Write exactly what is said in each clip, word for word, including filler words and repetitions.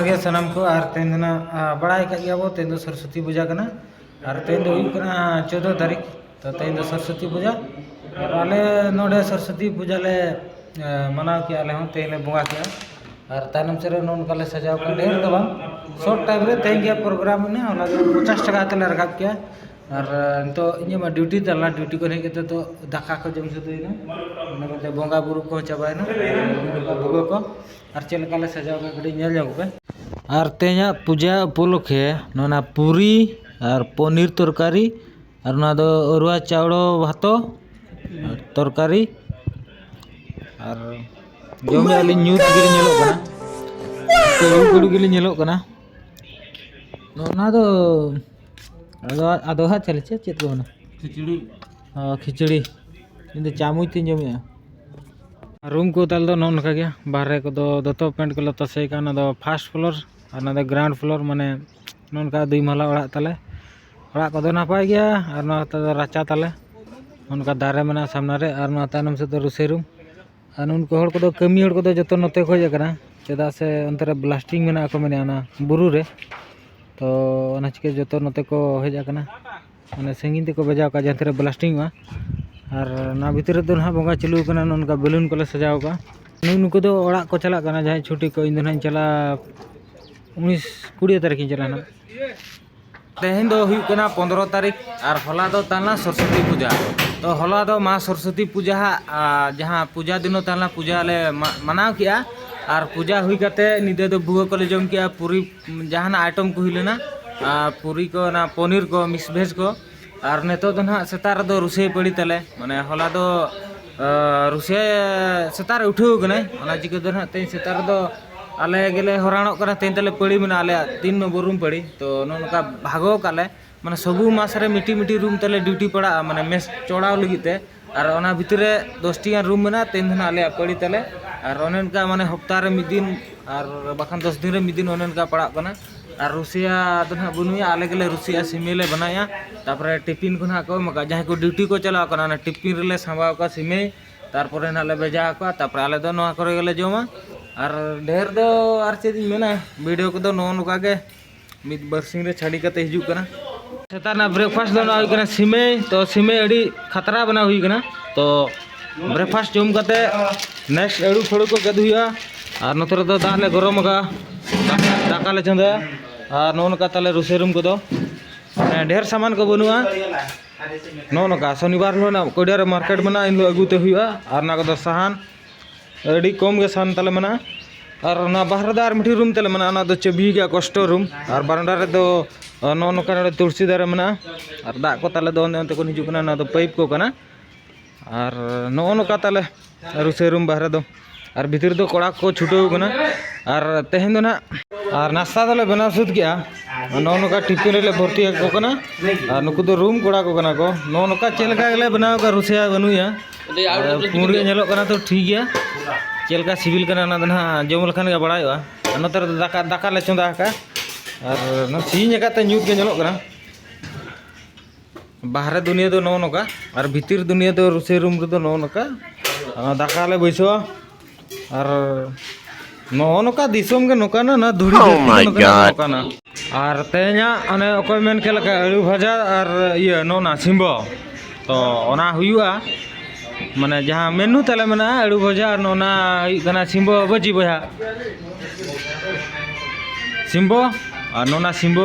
ᱜᱮ ᱥᱟᱱᱟᱢ ᱠᱚ, ᱟᱨ ᱛᱮᱦᱮᱧ ᱫᱚ ᱱᱟᱜ, ᱟ, ᱵᱟᱲᱟᱭ ᱠᱟᱜ ᱜᱮᱭᱟ ᱵᱚ, ᱛᱮᱦᱮᱧ ᱫᱚ ᱥᱚᱨᱚᱥᱚᱛᱤ ᱯᱩᱡᱟ ᱠᱟᱱᱟ᱾ ᱟᱨ ᱛᱮᱦᱮᱧ ᱫᱚ ᱦᱩᱭᱩᱜ ᱠᱟᱱᱟ ᱪᱳᱫᱽᱫᱚ ᱛᱟᱹᱨᱤᱠᱷ, ᱛᱚ ᱛᱮᱦᱮᱧ ᱫᱚ ᱥᱚᱨᱚᱥᱚᱛᱤ ᱯᱩᱡᱟ᱾ ᱟᱨ ᱟᱞᱮ ᱱᱚᱰᱮ ᱥᱚᱨᱚᱥᱚᱛᱤ ᱯᱩᱡᱟ ᱞᱮ, ᱟ, ᱢᱟᱱᱟᱣ ᱠᱮᱜᱼᱟ, ᱟᱞᱮ ᱦᱚᱸ ᱛᱮᱦᱮᱧ ᱞᱮ ᱵᱚᱸᱜᱟ ᱠᱮᱜᱼᱟ᱾ ᱟᱨ ᱛᱟᱭᱱᱚᱢ ᱥᱮᱫ ᱨᱮ ᱱᱚᱜᱼᱚ ᱱᱚᱝᱠᱟ ᱞᱮ ᱥᱟᱡᱟᱣ ᱠᱟᱜᱼᱟ, ᱰᱷᱮᱨ ᱫᱚ ᱵᱟᱝ, ᱥᱚᱨᱴ ᱴᱟᱭᱤᱢ ᱨᱮ ᱛᱮᱦᱮᱧ ᱜᱮ ᱯᱨᱳᱜᱨᱟᱢ ᱢᱮᱱᱟᱜᱼᱟ, ᱚᱱᱟ ᱫᱚ ᱯᱚᱧᱪᱟᱥ ᱴᱟᱠᱟ ᱠᱟᱛᱮ ᱞᱮ ᱨᱟᱠᱟᱵ ᱠᱮᱜᱼᱟ᱾ ᱟᱨ, ᱟ, ᱱᱤᱛᱚᱜ ᱤᱧᱟᱹᱜ ᱢᱟ ᱰᱤᱭᱩᱴᱤ ᱛᱟᱞᱟ, ᱰᱤᱭᱩᱴᱤ ᱠᱷᱚᱱ ᱦᱮᱡ ᱠᱟᱛᱮ ᱫᱚ ᱫᱟᱠᱟ ᱠᱚ ᱡᱚᱢ ᱥᱟᱹᱛ ᱦᱩᱭᱱᱟ, ᱚᱱᱟ ᱠᱟᱛᱮ ᱵᱚᱸᱜᱟ ᱵᱩᱨᱩ ᱠᱚ ᱪᱟᱵᱟᱭᱮᱱᱟ, ᱵᱷᱩᱜᱟᱹ ᱠᱚ᱾ ᱟᱨ ᱪᱮᱫ ᱞᱮᱠᱟ ᱞᱮ ᱥᱟᱡᱟᱣ ᱠᱟᱜᱼᱟ, ᱠᱟᱹᱴᱤᱡ ᱧᱮᱞ ᱧᱚᱜ ᱯᱮ᱾ ᱟᱨ ᱛᱮᱦᱮᱧᱟᱜ ᱯᱩᱡᱟ ᱩᱯᱚᱞᱚᱠᱠᱷᱮ ᱱᱚᱣᱟ ᱯᱩᱨᱤ ᱟᱨ ᱯᱚᱱᱤᱨ ᱛᱚᱨᱠᱟᱨᱤ, ᱟᱨ ᱱᱚᱣᱟ ᱫᱚ ᱟᱹᱨᱩᱣᱟ ᱪᱟᱣᱞᱚ ᱵᱷᱟᱛᱚ ᱟᱨ ᱛᱚᱨᱠᱟᱨᱤ, ᱟᱨ ᱡᱚᱢᱮᱜᱼᱟ ᱞᱤᱧ, ᱧᱩᱛ ᱜᱮᱞᱤᱧ ᱧᱮᱞᱚᱜ ᱠᱟᱱᱟ, ᱠᱟᱹᱲᱩ ᱠᱟᱹᱲᱩ ᱜᱮᱞᱤᱧ ᱧᱮᱞᱚᱜ ᱠᱟᱱᱟ᱾ ᱱᱚᱣᱟ ᱫᱚ ᱟᱫᱚ, ᱟᱫᱚ ᱦᱟᱸᱜ ᱪᱮᱫ, ᱪᱮᱫ, ᱪᱮᱫ ᱠᱚ ᱢᱮᱱᱟ? ᱠᱷᱤᱪᱲᱤ᱾ ᱚ, ᱠᱷᱤᱪᱲᱤ᱾ ᱤᱧ ᱫᱚ ᱪᱟᱢᱩᱪ ᱛᱤᱧ ᱡᱚᱢᱮᱜᱼᱟ᱾ ᱨᱩᱢ ᱠᱚ ᱛᱟᱞᱮ ᱫᱚ ᱱᱚᱜᱼᱚ ᱱᱚᱝᱠᱟ ᱜᱮ᱾ ᱵᱟᱦᱨᱮ ᱠᱚᱫᱚ ᱫᱚᱛᱚ ᱯᱮᱱᱴ ᱠᱚᱞᱮ ᱛᱟᱥᱮ ᱠᱟᱜᱼᱟ᱾ ᱚᱱᱟ ᱫᱚ ᱯᱷᱟᱥᱴ ᱯᱷᱞᱳᱨ ᱟᱨ ᱚᱱᱟ ᱫᱚ ᱜᱨᱟᱣᱩᱱᱰ ᱯᱷᱞᱳᱨ, ᱢᱟᱱᱮ ᱱᱚᱜᱼᱚ ᱱᱚᱝᱠᱟ ᱫᱩᱭ ᱢᱟᱦᱞᱟ ᱚᱲᱟᱜ ᱛᱟᱞᱮ᱾ ᱚᱲᱟᱜ ᱠᱚᱫᱚ ᱱᱟᱯᱟᱭ ᱜᱮᱭᱟ᱾ ᱟᱨ ᱱᱚᱣᱟ ᱛᱟᱞᱮ ᱨᱟᱪᱟ ᱛᱟᱞᱮ, ᱚᱱᱠᱟ ᱫᱟᱨᱮ ᱢᱮᱱᱟᱜᱼᱟ ᱥᱟᱢᱱᱟ ᱨᱮ, ᱟᱨ ᱱᱚᱣᱟ ᱛᱟᱭᱱᱚᱢ ᱥᱮᱫ ᱫᱚ ᱨᱩᱥᱟᱹᱭ ᱨᱩᱢ᱾ ᱟᱨ ᱩᱱᱠᱩ ᱦᱚᱲ ᱠᱚᱫᱚ, ᱠᱟᱹᱢᱤ ᱦᱚᱲ ᱠᱚᱫᱚ ᱡᱚᱛᱚ ᱱᱚᱛᱮ ᱠᱚ ᱦᱮᱡ ᱟᱠᱟᱱᱟ, ᱪᱮᱫᱟᱜ ᱥᱮ ᱚᱱᱛᱮ ᱨᱮ ᱵᱞᱟᱥᱴᱤᱝ ᱢᱮᱱᱟᱜᱼᱟ ᱠᱚ ᱢᱮᱱᱮᱫᱼᱟ ᱚᱱᱟ ᱵᱩᱨᱩ ᱨᱮ, ᱛᱚ ᱚᱱᱟ ᱪᱤᱠᱟᱹ ᱡᱚᱛᱚ ᱱᱚᱛᱮ ᱠᱚ ᱦᱮᱡ ᱟᱠᱟᱱᱟ᱾ ᱢᱟᱱᱮ ᱥᱟᱺᱜᱤᱧ ᱛᱮᱠᱚ ᱵᱟᱡᱟᱣ ᱠᱟᱜᱼᱟ, ᱡᱟᱦᱟᱸ ᱛᱤᱱᱟᱹᱜ ᱵᱞᱟᱥᱴᱤᱝ ᱚᱜᱼᱟ᱾ ᱟᱨ ᱚᱱᱟ ᱵᱷᱤᱛᱤᱨ ᱨᱮᱫᱚ ᱱᱟᱦᱟᱜ ᱵᱚᱸᱜᱟ ᱪᱟᱹᱞᱩ ᱟᱠᱟᱱᱟ, ᱱᱚᱜᱼᱚ ᱱᱚᱝᱠᱟ ᱵᱮᱞᱩᱱ ᱠᱚᱞᱮ ᱥᱟᱡᱟᱣ ᱠᱟᱜᱼᱟ᱾ ᱱᱩᱜᱼᱩ ᱱᱩᱠᱩ ᱫᱚ ᱚᱲᱟᱜ ᱠᱚ ᱪᱟᱞᱟᱜ ᱠᱟᱱᱟ, ᱡᱟᱦᱟᱸᱭ ᱪᱷᱩᱴᱤ ᱠᱚ, ᱤᱧ ᱫᱚ ᱱᱟᱦᱟᱜ ᱤᱧ ᱪᱟᱞᱟᱜᱼᱟ ᱩᱱᱤᱥ ᱠᱩᱲᱤ ᱛᱟᱹᱨᱤᱠᱷ ᱤᱧ ᱪᱟᱞᱟᱜᱼᱟ ᱱᱟᱦᱟᱜ᱾ ᱛᱮᱦᱮᱧ ᱫᱚ ᱦᱩᱭᱩᱜ ᱠᱟᱱᱟ ᱯᱚᱱᱫᱽᱨᱚ ᱛᱟᱹᱨᱤᱠᱷ ᱟᱨ ᱦᱚᱞᱟ ᱫᱚ ᱛᱟᱦᱮᱸ ᱞᱮᱱᱟ ᱥᱚᱨᱚᱥᱚᱛᱤ ᱯᱩᱡᱟ᱾ ᱛᱚ ᱦᱚᱞᱟ ᱫᱚ ᱢᱟ ᱥᱚᱨᱚᱥᱚᱛᱤ ᱯᱩᱡᱟ ᱦᱟᱸᱜ, ᱟ, ᱡᱟᱦᱟᱸ ᱯᱩᱡᱟ ᱫᱤᱱ ᱫᱚ ᱛᱟᱦᱮᱸ ᱞᱮᱱᱟ, ᱯᱩᱡᱟ ᱞᱮ ᱢᱟ-, ᱢᱟᱱᱟᱣ ᱠᱮᱜᱼᱟ᱾ ᱟᱨ ᱯᱩᱡᱟ ᱦᱩᱭ ᱠᱟᱛᱮ ᱧᱤᱫᱟᱹ ᱫᱚ ᱵᱷᱩᱣᱟᱹ ᱠᱚᱞᱮ ᱡᱚᱢ ᱠᱮᱜᱼᱟ, ᱯᱩᱨᱤ, ᱡᱟᱦᱟᱱᱟᱜ ᱟᱭᱴᱮᱢ ᱠᱚ ᱦᱩᱭ ᱞᱮᱱᱟ, ᱟᱨ ᱯᱩᱨᱤ ᱠᱚ, ᱚᱱᱟ ᱯᱚᱱᱤᱨ ᱠᱚ, ᱢᱤᱠᱥ ᱵᱷᱮᱡᱽ ᱠᱚ᱾ ᱟᱨ ᱱᱤᱛᱚᱜ ᱫᱚ ᱱᱟᱦᱟᱜ ᱥᱮᱛᱟᱜ ᱨᱮᱫᱚ ᱨᱩᱥᱤᱭᱟᱹ ᱯᱟᱹᱲᱤ ᱛᱟᱞᱮ, ᱢᱟᱱᱮ ᱦᱚᱞᱟ ᱫᱚ, ᱟ, ᱨᱩᱥᱤᱭᱟᱹ ᱥᱮᱛᱟᱜ ᱨᱮ ᱩᱴᱷᱟᱹᱣ ᱠᱟᱱᱟᱭ, ᱚᱱᱟ ᱪᱤᱠᱟᱹ ᱫᱚ ᱱᱟᱦᱟᱜ ᱛᱮᱦᱮᱧ ᱥᱮᱛᱟᱜ ᱨᱮᱫᱚ ᱟᱞᱮ ᱜᱮᱞᱮ ᱦᱚᱨᱟᱲᱚᱜ ᱠᱟᱱᱟ, ᱛᱮᱦᱮᱧ ᱛᱟᱞᱮ ᱯᱟᱹᱲᱤ ᱢᱮᱱᱟᱜᱼᱟ, ᱟᱞᱮᱭᱟᱜ ᱛᱤᱱ ᱱᱚᱢᱵᱚᱨ ᱨᱩᱢ ᱯᱟᱹᱲᱤ᱾ ᱛᱚ ᱱᱚᱜᱼᱚ ᱱᱚᱝᱠᱟ ᱵᱷᱟᱜᱚ ᱠᱟᱜ ᱞᱮ, ᱢᱟᱱᱮ ᱥᱚᱵᱩ ᱢᱟᱥ ᱨᱮ ᱢᱤᱫᱴᱤᱡ ᱢᱤᱫᱴᱤᱡ ᱨᱩᱢ ᱛᱟᱞᱮ ᱰᱤᱭᱩᱴᱤ ᱯᱟᱲᱟᱜᱼᱟ, ᱢᱟᱱᱮ ᱢᱮᱥ ᱪᱚᱲᱟᱣ ᱞᱟᱹᱜᱤᱫ ᱛᱮ᱾ ᱟᱨ ᱚᱱᱟ ᱵᱷᱤᱛᱤᱨ ᱨᱮ ᱫᱚᱥᱴᱤ ᱜᱟᱱ ᱨᱩᱢ ᱢᱮᱱᱟᱜᱼᱟ, ᱛᱮᱦᱮᱧ ᱫᱚ ᱱᱟᱦᱟᱜ ᱟᱞᱮᱭᱟᱜ ᱯᱟᱹᱲᱤ ᱛᱟᱞᱮ᱾ ᱟᱨ ᱚᱱᱮ ᱚᱱᱠᱟ ᱢᱟᱱᱮ ᱦᱚᱯᱛᱟ ᱨᱮ ᱢᱤᱫ ᱫᱤᱱ ᱟᱨ ᱵᱟᱠᱷᱟᱱ ᱫᱚᱥ ᱫᱤᱱ ᱨᱮ ᱢᱤᱫ ᱫᱤᱱ ᱚᱱᱮ ᱚᱱᱠᱟ ᱯᱟᱲᱟᱜ ᱠᱟᱱᱟ᱾ ᱟᱨ ᱨᱩᱥᱤᱭᱟ ᱫᱚ ᱱᱟᱦᱟᱜ ᱵᱟᱹᱱᱩᱭᱟ, ᱟᱞᱮ ᱜᱮᱞᱮ ᱨᱩᱥᱤᱭᱟ, ᱥᱤᱢᱮ ᱞᱮ ᱵᱮᱱᱟᱣᱮᱜᱼᱟ, ᱛᱟᱨᱯᱚᱨᱮ ᱴᱤᱯᱤᱱ ᱠᱚ ᱱᱟᱦᱟᱜ ᱠᱚ ᱮᱢ ᱟᱠᱟᱫᱼᱟ᱾ ᱡᱟᱦᱟᱸᱭ ᱠᱚ ᱰᱤᱭᱩᱴᱤ ᱠᱚ ᱪᱟᱞᱟᱣ ᱠᱟᱱᱟ, ᱚᱱᱟ ᱴᱤᱯᱤᱱ ᱨᱮᱞᱮ ᱥᱟᱸᱵᱟᱣ ᱠᱚᱣᱟ ᱥᱤᱢᱮ, ᱛᱟᱨᱯᱚᱨᱮ ᱱᱟᱦᱟᱜ ᱞᱮ ᱵᱷᱮᱡᱟ ᱟᱠᱚᱣᱟ, ᱛᱟᱨᱯᱚᱨᱮ ᱟᱞᱮ ᱫᱚ ᱱᱚᱣᱟ ᱠᱚᱨᱮ ᱜᱮᱞᱮ ᱡᱚᱢᱟ᱾ ᱟᱨ ᱰᱷᱮᱨ ᱫᱚ ᱟᱨ ᱪᱮᱫ ᱤᱧ ᱢᱮᱱᱟ, ᱵᱷᱤᱰᱤᱭᱳ ᱠᱚᱫᱚ ᱱᱚᱜᱼᱚ ᱱᱚᱝᱠᱟ ᱜᱮ ᱢᱤᱫ ᱵᱟᱨᱥᱤᱧ ᱨᱮ ᱪᱷᱟᱹᱲᱤ ᱠᱟᱛᱮ ᱦᱤᱡᱩᱜ ᱠᱟᱱᱟ᱾ ᱥᱮᱛᱟᱜ ᱨᱮᱱᱟᱜ ᱵᱨᱮᱠᱯᱷᱟᱥᱴ ᱫᱚ ᱱᱚᱣᱟ ᱦᱩᱭᱩᱜ ᱠᱟᱱᱟ ᱥᱤᱢᱮᱭ᱾ ᱛᱚ ᱥᱤᱢᱮᱭ ᱟᱹᱰᱤ ᱠᱷᱟᱛᱨᱟ ᱵᱮᱱᱟᱣ ᱦᱩᱭ ᱠᱟᱱᱟ᱾ ᱛᱚ ᱵᱨᱮᱠᱯᱷᱟᱥᱴ ᱡᱚᱢ ᱠᱟᱛᱮ ᱱᱮᱠᱥᱴ ᱟᱹᱲᱩ ᱯᱷᱟᱹᱲᱩ ᱠᱚ ᱜᱮᱫ ᱦᱩᱭᱩᱜᱼᱟ᱾ ᱟᱨ ᱱᱚᱛᱮ ᱨᱮᱫᱚ ᱫᱟᱜ ᱞᱮ ᱜᱚᱨᱚᱢ ᱟᱠᱟᱫᱼᱟ, ᱫᱟᱠᱟ ᱞᱮ ᱪᱚᱸᱫᱟᱭᱟ᱾ ᱟᱨ ᱱᱚᱜᱼᱚ ᱱᱚᱝᱠᱟ ᱛᱟᱞᱮ ᱨᱩᱥᱮ ᱨᱩᱢ ᱠᱚᱫᱚ, ᱢᱟᱱᱮ ᱰᱷᱮᱨ ᱥᱟᱢᱟᱱ ᱠᱚ ᱵᱟᱹᱱᱩᱜᱼᱟ᱾ ᱱᱚᱜᱼᱚ ᱱᱚᱝᱠᱟ ᱥᱚᱱᱤᱵᱟᱨ ᱦᱤᱞᱳᱜ ᱱᱟᱜ ᱠᱚᱭᱰᱟ ᱨᱮ ᱢᱟᱨᱠᱮᱴ ᱢᱮᱱᱟᱜᱼᱟ, ᱮᱱ ᱦᱤᱞᱳᱜ ᱟᱹᱜᱩ ᱛᱮ ᱦᱩᱭᱩᱜᱼᱟ᱾ ᱟᱨ ᱚᱱᱟ ᱠᱚᱫᱚ ᱥᱟᱦᱟᱱ, ᱟᱹᱰᱤ ᱠᱚᱢ ᱜᱮ ᱥᱟᱦᱟᱱ ᱛᱟᱞᱮ ᱢᱮᱱᱟᱜᱼᱟ᱾ ᱟᱨ ᱚᱱᱟ ᱵᱟᱦᱨᱮ ᱫᱚ ᱟᱨ ᱢᱤᱫᱴᱤᱡ ᱨᱩᱢ ᱛᱟᱞᱮ ᱢᱮᱱᱟᱜᱼᱟ, ᱚᱱᱟ ᱫᱚ ᱪᱟᱹᱵᱤ ᱜᱮᱭᱟ, ᱠᱚᱥᱴᱚ ᱨᱩᱢ᱾ ᱟᱨ ᱵᱟᱨᱟᱱᱰᱟ ᱨᱮᱫᱚ, ᱟ, ᱱᱚᱜᱼᱚ ᱱᱚᱝᱠᱟ ᱱᱚᱰᱮ ᱛᱩᱞᱥᱤ ᱫᱟᱨᱮ ᱢᱮᱱᱟᱜᱼᱟ᱾ ᱟᱨ ᱫᱟᱜ ᱠᱚ ᱛᱟᱞᱮ ᱫᱚ ᱚᱱᱛᱮ ᱚᱱᱛᱮ ᱠᱷᱚᱱ ᱦᱤᱡᱩᱜ ᱠᱟᱱᱟ, ᱚᱱᱟ ᱫᱚ ᱯᱟᱭᱤᱯ ᱠᱚ ᱠᱟᱱᱟ᱾ ᱟᱨ ᱱᱚᱜᱼᱚ ᱱᱚᱝᱠᱟ ᱛᱟᱞᱮ ᱨᱩᱥᱟᱹᱭ ᱨᱩᱢ ᱵᱟᱦᱨᱮ ᱫᱚ᱾ ᱟᱨ ᱵᱷᱤᱛᱤᱨ ᱫᱚ ᱠᱚᱲᱟ ᱠᱚ ᱪᱷᱩᱴᱟᱹᱣ ᱠᱟᱱᱟ᱾ ᱟᱨ ᱛᱮᱦᱮᱧ ᱫᱚ ᱱᱟᱦᱟᱜ, ᱟᱨ ᱱᱟᱥᱛᱟ ᱫᱚᱞᱮ ᱵᱮᱱᱟᱣ ᱥᱟᱹᱛ ᱠᱮᱜᱼᱟ᱾ ᱱᱚᱜᱼᱚ ᱱᱚᱝᱠᱟ ᱴᱤᱯᱷᱤᱱ ᱨᱮᱞᱮ ᱵᱷᱚᱨᱛᱤ ᱟᱠᱚ ᱠᱟᱱᱟ᱾ ᱟᱨ ᱱᱩᱠᱩ ᱫᱚ ᱨᱩᱢ ᱠᱚᱲᱟ ᱠᱚ ᱠᱟᱱᱟ ᱠᱚ᱾ ᱱᱚᱜᱼᱚ ᱱᱚᱝᱠᱟ ᱪᱮᱫ ᱞᱮᱠᱟ ᱜᱮᱞᱮ ᱵᱮᱱᱟᱣ ᱟᱠᱟᱫ, ᱨᱩᱥᱤᱭᱟ ᱵᱟᱹᱱᱩᱭᱟ᱾ ᱟᱨ ᱯᱩᱸᱰ ᱜᱮ ᱧᱮᱞᱚᱜ ᱠᱟᱱᱟ, ᱛᱚ ᱴᱷᱤᱠ ᱜᱮᱭᱟ᱾ ᱪᱮᱫ ᱞᱮᱠᱟ ᱥᱤᱵᱤᱞ ᱠᱟᱱᱟ ᱚᱱᱟ ᱫᱚ ᱱᱟᱦᱟᱜ ᱡᱚᱢ ᱞᱮᱠᱷᱟᱱ ᱜᱮ ᱵᱟᱲᱟᱭᱚᱜᱼᱟ᱾ ᱟᱨ ᱱᱚᱛᱮ ᱨᱮᱫᱚ ᱫᱟᱠᱟ, ᱫᱟᱠᱟ ᱞᱮ ᱪᱚᱸᱫᱟ ᱟᱠᱟᱫᱼᱟ᱾ ᱟᱨ ᱱᱚᱣᱟ ᱥᱤᱧ ᱟᱠᱟᱫ ᱛᱮ ᱧᱩᱛ ᱜᱮ ᱧᱮᱞᱚᱜ ᱠᱟᱱᱟ᱾ ᱵᱟᱦᱨᱮ ᱫᱩᱱᱤᱭᱟᱹ ᱫᱚ ᱱᱚᱜᱼᱚ ᱱᱚᱝᱠᱟ, ᱟᱨ ᱵᱷᱤᱛᱤᱨ ᱫᱩᱱᱤᱭᱟᱹ ᱫᱚ ᱨᱩᱥᱤ ᱨᱩᱢ ᱨᱮᱫᱚ ᱱᱚᱜᱼᱚ ᱱᱚᱝᱠᱟ᱾ ᱟᱨ ᱫᱟᱠᱟ ᱞᱮ ᱵᱟᱹᱭᱥᱟᱹᱣᱟ᱾ ᱟᱨ ᱱᱚᱜᱼᱚ ᱱᱚᱝᱠᱟ ᱫᱤᱥᱚᱢ ᱜᱮ ᱱᱚᱝᱠᱟᱱᱟ, ᱱᱚᱣᱟ ᱫᱷᱩᱲᱤ Oh ᱫᱷᱟᱹᱨᱛᱤ ᱜᱮ my ᱱᱚᱝᱠᱟᱱᱟ, God. ᱱᱚᱝᱠᱟᱱᱟ᱾ ᱟᱨ ᱛᱮᱦᱮᱧᱟᱜ ᱚᱱᱮ ᱚᱠᱚᱭ ᱢᱮᱱ ᱠᱮᱫ ᱞᱮᱠᱟ, ᱟᱹᱞᱩ ᱵᱷᱟᱡᱟ ᱟᱨ ᱤᱭᱟᱹ ᱱᱚᱜᱼᱚ ᱱᱟ ᱥᱤᱢᱵᱚ, ᱛᱚ ᱚᱱᱟ ᱦᱩᱭᱩᱜᱼᱟ᱾ ᱢᱟᱱᱮ ᱡᱟᱦᱟᱸ ᱢᱮᱱᱩ ᱛᱟᱞᱮ ᱢᱮᱱᱟᱜᱼᱟ, ᱟᱹᱞᱩ ᱵᱷᱟᱡᱟ ᱟᱨ ᱱᱚᱜᱼᱚ ᱱᱟ ᱦᱩᱭᱩᱜ ᱠᱟᱱᱟ ᱥᱤᱢᱵᱚ ᱵᱷᱟᱹᱡᱤ ᱵᱚᱭᱦᱟ, ᱥᱤᱢᱵᱚ᱾ ᱟᱨ ᱱᱚᱜᱼᱚ ᱱᱟ ᱥᱤᱢᱵᱚ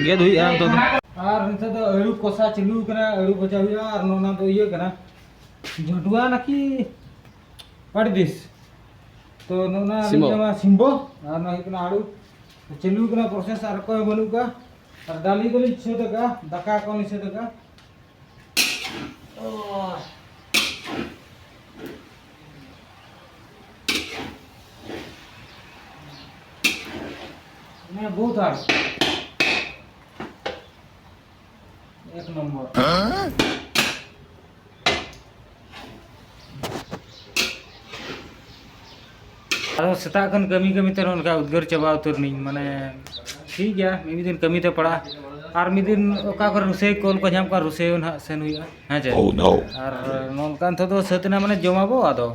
ᱜᱮᱫ ᱦᱩᱭᱩᱜᱼᱟ ᱱᱤᱛᱚᱜ ᱫᱚ᱾ ᱟᱨ ᱱᱤᱛᱚᱜ ᱫᱚ ᱟᱹᱞᱩ ᱠᱚᱥᱟ ᱪᱟᱹᱞᱩ ᱠᱟᱱᱟ, ᱟᱹᱞᱩ ᱵᱷᱟᱡᱟ ᱦᱩᱭᱩᱜᱼᱟ᱾ ᱟᱨ ᱱᱚᱜᱼᱚ ᱱᱟ ᱫᱚ ᱤᱭᱟᱹ ᱠᱟᱱᱟ, ᱡᱚᱰᱩᱣᱟ ᱱᱟᱠᱤ what is this? ᱛᱚ ᱱᱚᱜᱼᱚ ᱱᱟ ᱥᱤᱢᱵᱚ᱾ ᱱᱤᱭᱟᱹ ᱢᱟ ᱥᱤᱢᱵᱚ, ᱟᱨ ᱱᱚᱣᱟ ᱦᱩᱭᱩᱜ ᱠᱟᱱᱟ ᱟᱹᱞᱩ᱾ ᱪᱟᱹᱞᱩ ᱠᱟᱱᱟ ᱯᱨᱚᱥᱮᱥ, ᱟᱨ ᱚᱠᱚᱭ ᱦᱚᱸ ᱵᱟᱹᱱᱩᱜ ᱠᱚᱣᱟ᱾ ᱟᱨ ᱰᱟᱹᱞᱤ ᱫᱚᱞᱤᱧ ᱥᱟᱹᱛ ᱟᱠᱟᱫᱼᱟ, ᱫᱟᱠᱟ ᱠᱚᱞᱤᱧ ᱥᱟᱹᱛ ᱟᱠᱟᱫᱼᱟ᱾ ᱢᱟᱱᱮ ᱵᱚᱦᱩᱛ ᱦᱟᱨᱰ᱾ ᱮᱠ ᱱᱚᱢᱵᱚᱨ᱾ ᱟᱫᱚ ᱥᱮᱛᱟᱜ ᱠᱷᱚᱱ ᱠᱟᱹᱢᱤ ᱠᱟᱹᱢᱤ ᱛᱮ ᱱᱚᱜᱼᱚ ᱱᱚᱝᱠᱟ ᱩᱫᱽᱜᱟᱹᱨ ᱪᱟᱵᱟ ᱩᱛᱟᱹᱨ ᱱᱟᱹᱧ, ᱢᱟᱱᱮ ᱴᱷᱤᱠ ᱜᱮᱭᱟ, ᱢᱤᱫ ᱫᱤᱱ ᱠᱟᱹᱢᱤ ᱛᱮ ᱯᱟᱲᱟᱜᱼᱟ, ᱟᱨ ᱢᱤᱫ ᱫᱤᱱ ᱚᱠᱟ ᱠᱚᱨᱮ ᱨᱩᱥᱟᱹᱭ ᱠᱚᱞ ᱠᱚ ᱧᱟᱢ ᱠᱚᱣᱟ, ᱨᱩᱥᱟᱹᱭ ᱱᱟᱦᱟᱜ ᱥᱮᱱ ᱦᱩᱭᱩᱜᱼᱟ, ᱦᱮᱸ ᱪᱮ? Oh no. ᱟᱨ ᱱᱚᱝᱠᱟ ᱱᱤᱛᱚᱜ ᱫᱚ ᱥᱟᱹᱛ ᱮᱱᱟ, ᱢᱟᱱᱮ ᱡᱚᱢᱟᱵᱚ ᱟᱫᱚ᱾